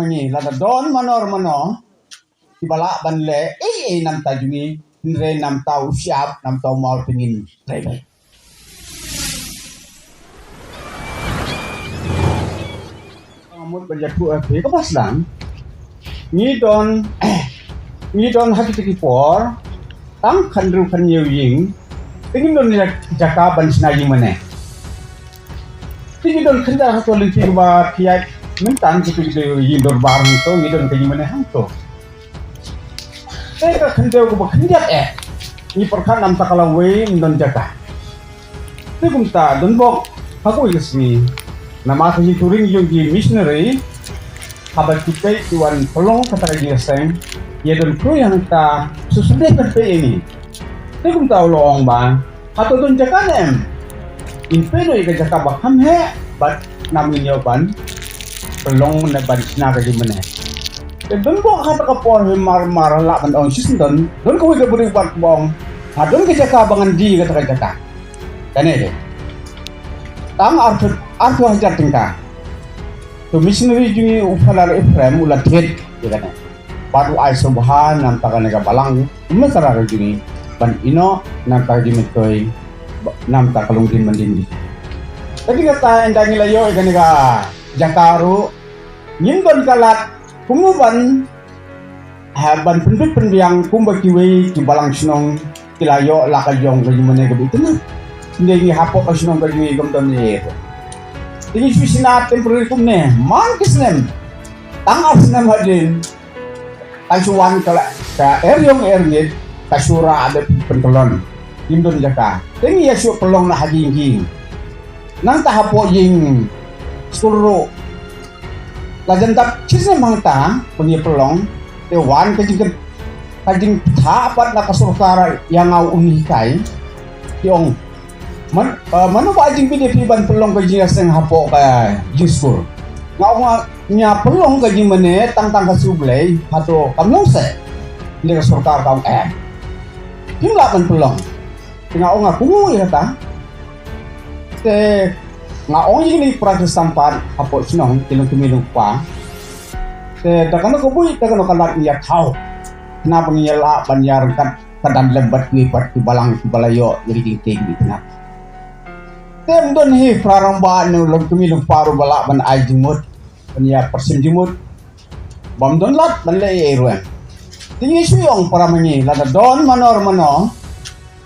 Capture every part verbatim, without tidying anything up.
Ngi lada don mano mano kiba lah ban leh ei ei namta jong ngi, hynrei namta u shyiap, namta u maw te ngin trei beit. Nga mut ban ïathuh ïa phi kaba sdang. Ngi don, ngi don ha kita ki por tang khathynriew khathynñiew ïing. Te ngim don jaka ban shna ïing mane. Te ngi don khyndiat ha ka lynti kaba thiah mynta, kita ki ïing dorbar hangto, ngi don ka ïing mane hangto. Te ka khyndew kaba khyndiat eh, ngi pyrkhat namta ka lawei ym don jaka. Te kumta don bok ha kawei ka sngi, namar ka jingturing jong ki missionary, haba ki peit ki wan pynlong kata ka jingïaseng, ïa don khrui hangta, shu sdang ban peit ïa ngi. Te kumta u la ong ba, hato don jaka ne em? Ngin peit noh ïa ka jaka ba kham heh bad ngin ïoh ban pynlong ne ban shna ka jingmane. Te don bok ha kata ka por hi mar mar lah ban ong shisien don, don kawei ka briew pat ba ong, ha don ka jaka ba ngan die kata ka jaka. Kane de tang arphew, arphew hajar tyngka. To missionary jong ngi u Father Ephraim u la thied ïa kane. Bad u ai sngewbha namta kane ka balang Mesra ka jong ngi ban ïehnoh namta ka jingmyntoi, namta ka longdien mandien. Te kata ynda ngi la ïoh ïa kane ka jaka ruh, ngim don ka lad kumno ban, ha, ban pynbit pynbiang kumba kiwei ki balang shnong ki la ïoh la ka jong ka jingmane kaba itynnad. Ngi hapoh ka shnong ka jong ngi kam don ei ei. Te ngi shu shna temporary kumne man ki snem, tang ar snem hadien, ka shu wan ka la, ka er ïong er ngit, ka shu rah da pynkyllon. Ngim don jaka. Te ngi ïa shu pynlong na ha jingïing. Nangta hapoh jingskul ruh, la jan dap shi snem hangta ban ïa pynlong. Te wan ka jing, ka jingpynthah pat na ka sorkar ïa nga u nonghikai. Ki ong, man, eh, mano ba jingpynïaid phi ban pynlong ka jingïaseng hapoh ka jingskul? Nga ong, nga pynlong ka jingmane tang tang ka shu U Blei, hato kam long seh? Te ka sorkar ka ong em. Phim lah ban pynlong. Te nga ong nga kumno ïa kata. Te nga ong ïa kine ki para Khristan pat hapoh shnong, ki long kmie long kpa. Te da kano ka buit, da kano ka lad ngi ïa thaw. Khnang ba ngin ïa lah ban ïa ryngkat ka dang lem bad kiwei pat ki balang kiba la ïoh ïa ki jingtieng ki tnat. Te ym don hi para rangbah ne u long kmie long kpa ruh ba lah ban ai jingmut, ban ïa pyrshim jingmut. Bym don lad ban leh ei ei ruh em. Te ngi shu ong para ma ngi, lada don mano mano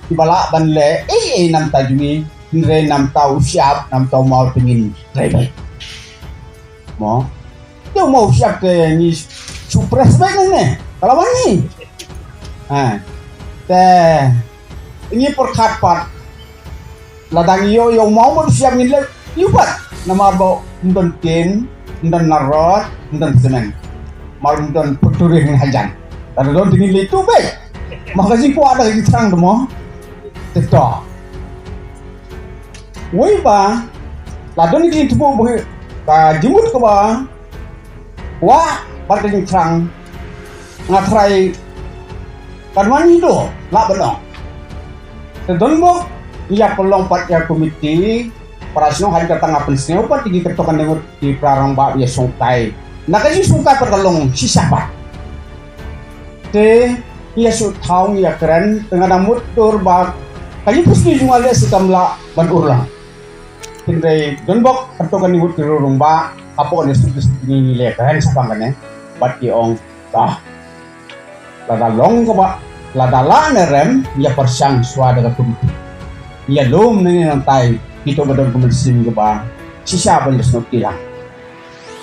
kiba lah ban leh ei ei namta jong ngi, hynrei namta u shyiap, namta u maw te ngin trei beit. Mo. Te u maw u shyiap te ngi shu press beit nangne. Ka la wan hi. Ha. Te ngi pyrkhat pat, lada ngi ïoh ïa u maw bad u shyiap ngin leh ïa u pat. Namar ba ym don tin, ym don narod, ym don semen. Mar ym don factory hangne hajan. Lada don te ngin leh ïa u beit. Ma ka jingkwah da ka jingthrang te mo. Te to. Wei ba la don ka jingthmu ba ka jingmut kaba kwah bad ka jingthrang, nga tharai kan wan hi duh lah ban ong. Te don bok ïa pynlong pat ïa komiti para shnong, ha kata nga pynsngew pat ïa ki, kata ka ngut ki para rangbah ïa shongkai. Na ka jingsngewkai pat ka long shisha pat. Te ïa shu thaw ïa kren, te nga dang mutdur ba ka jingpynsngew jong nga lehse kam lah ban urlong. Hynrei don bok katto katne ngut ki riew rangbah hapoh ne suk suk ngi leh kren shaphang kane. Bad ki ong, ah, lada long kaba, lada lah ne rem, ïa pyrshang shuwa da ka komiti. Ïa lum ne ngi nangtai, kito ba don ka mynsiem kaba shisha ban ïasnoh kti lang.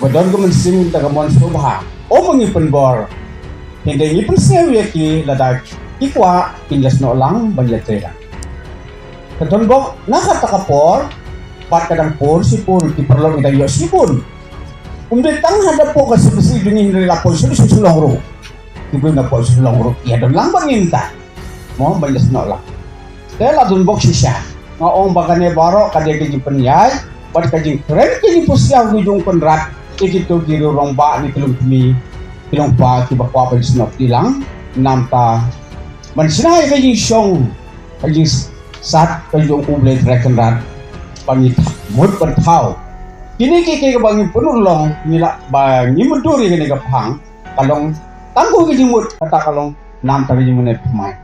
Ba don ka mynsiem da ka mon sngewbha, ym ngi pynbor. Hynrei ngi pynsngew ïa ki, lada ki kwah kin ïasnoh lang ban ïatrei lang. Ka don bok na kata ka por, bad ka dang por shipor, ki paralok ngi dang ïoh shibun. Ym dei tang hapoh ka C B C jong ngi, hynrei la poi sha Shillong ruh. Ki briew na poi Shillong ruh ïa don lang bad ngi mynta. Mo, ban ïasnoh lang. Te la don bok shisha. Nga ong ba kane baroh ka dei ka jingpynïaid bad ka jingkren ka jingpynshitom ka jong u Kynrad ïa kito ki riew rangbah ne ki longkmie ki longkpa kiba kwah ban ïasnoh kti lang. Namta ban shna ïa ka jingshong ka jingsat ka jong U Blei Trai Kynrad, ba ngi mut ban thaw Kine ki, ki ba ngi pynurlong, ngi lah ba ngi mutdur ïa kane ka phang, ka long tang ko ka jingmut, kata ka long namar ka jingmane pynmai.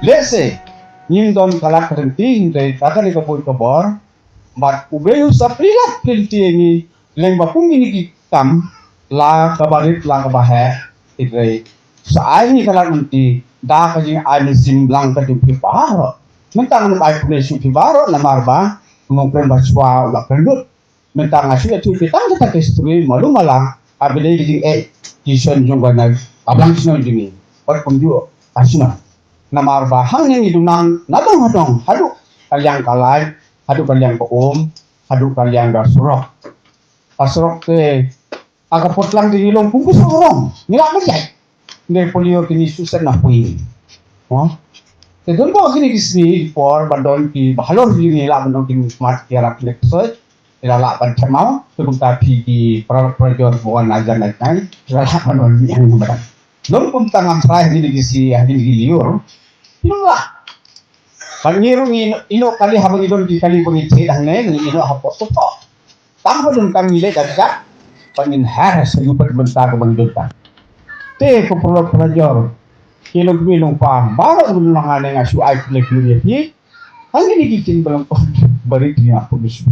Lehse ngim don ka lad ka lynti, hynrei da kane ka bor ka bor, bad U Blei u sa plie lad plie lynti ïa ngi lyngba kum kine ki kam, la kaba rit la kaba heh, hynrei sa ai ngi ka lad lynti da ka jingai mynsiem blang ka jong phi baroh. Mynta ngam ai khublei shuh phi baroh namar ba u nongkren ba shuwa u la kren lut. Mynta nga shu ïathuh phi tang kata ka history malu mala, ha ba dei ka jingeh jingshon jong ka na ka blang shnong jong ngi. Bad kumjuh ka shnong. Namar ba hangne ngi duna nadong hadong, haduh ka liang ka lait, haduh ka liang ka um, haduh ka liang ka surok. Ka surok te, ha ka por tlang te ngi long kum ka surok rong, ngi lah ban ïaid. Ngi polio kine susen na pui. Mo? Te don ko kine ki sngi por ba don ki ba halor ki ngi lah ban don ki mat ki rak ki lek soi. Ngi lah lah ban themau, te kumta phi ki pra pra jor bo na jan na nai, ngi lah lah ban don ni ang ba. Don kumta ngam trai kine ki sngi, kine ki liur. Ngi lah. Ban ngi ruh ngi ino kali haba ngi don ki kali ba ngi theh hangne, ngi ino ha pok pok. Tang ba don tang ngi leh da ka. Ban ngin har sa ngi pat mynta ka ban don tang. Te ko pro pro jor. Ki long kmie long kpa. Baroh ngi long hangne nga shu ai khlek khlek ïa phi. Hangne ki kin ba long ko. Bari ki ap pun shu.